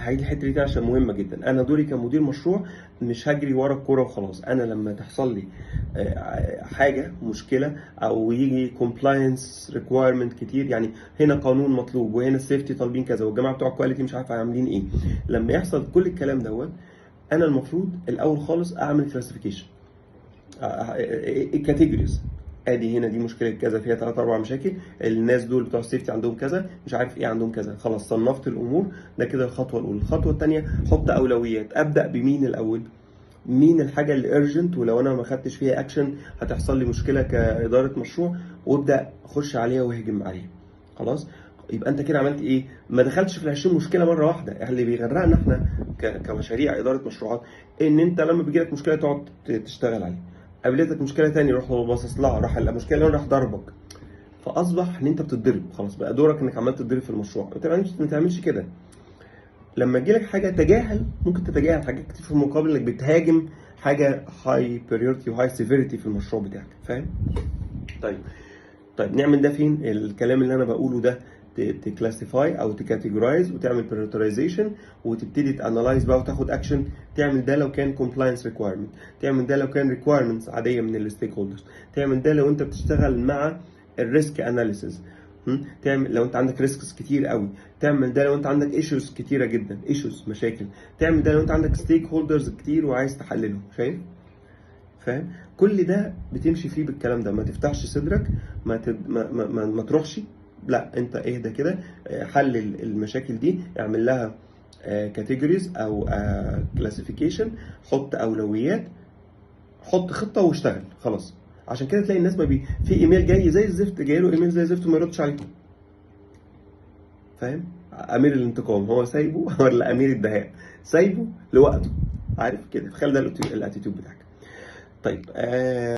هعيد الحتة دي عشان مهمة جدا. انا دوري كمدير مشروع مش هجري ورا الكورة وخلاص. انا لما تحصل لي حاجة مشكلة او يجي compliance requirement كتير، يعني هنا قانون مطلوب وهنا ال safety طالبين كذا والجماعة بتوع ال quality مش عارف عاملين ايه، لما يحصل كل الكلام دوت انا المفروض الاول خالص اعمل classification categories. ادي هنا دي مشكلة كذا فيها ثلاث اربع مشاكل، الناس دول بتوع ال safety عندهم كذا، مش عارف ايه عندهم كذا. خلاص صنفت الامور، ده كده الخطوة الاولى. الخطوة الثانية حط اولويات، ابدا بمين الاول، مين الحاجة اللي urgent ولو انا ما خدتش فيها اكشن هتحصل لي مشكلة كادارة مشروع، وابدا اخش عليها واهجم عليها. خلاص يبقى انت كده عملت ايه؟ ما دخلتش في ال 20 مشكلة مرة واحدة. يعني اللي بيغرقنا احنا كمشاريع ادارة مشروعات ان انت لما بيجي لك مشكلة تقعد تشتغل عليها، قابلتك مشكلة تانية روح باصص لها، راح المشكلة اللي راح ضربك، فاصبح ان انت بتتضرب. خلاص بقى دورك انك عمال تتضرب في المشروع. ما تعملش كده. لما تجيلك حاجة تجاهل، ممكن تتجاهل حاجات كتير في المقابل انك بتهاجم حاجة high priority و high severity في المشروع بتاعك، فاهم؟ طيب نعمل ده فين؟ الكلام اللي انا بقوله ده ت classify او ت categorize وتعمل prioritization وتبتدي ت analyze بقى وتاخد اكشن. تعمل ده لو كان compliance requirement، تعمل ده لو كان requirements عادية من ال stakeholders، تعمل ده لو انت بتشتغل مع ال risk analysis، تعمل لو انت عندك risks كتير قوي، تعمل ده لو انت عندك issues كتيرة جدا، issues مشاكل، تعمل ده لو انت عندك stakeholders كتير وعايز تحللهم. شايف؟ فاهم؟ كل ده بتمشي فيه بالكلام ده. ما تفتحش صدرك، ما تد... ما, ما, ما, ما تروحش، لا انت اهدى كده، حلل المشاكل دي، اعمل لها categories او classification، حط اولويات، حط خطه واشتغل. خلاص. عشان كده تلاقي الناس ما بي في ايميل جاي زي الزفت، جاي له ايميل زي الزفت وما يردش عليه. فاهم؟ امير الانتقام هو سايبه ولا امير الدهاء سايبه لوقته، عارف كده. خلي ده ال attitude بتاعك. طيب.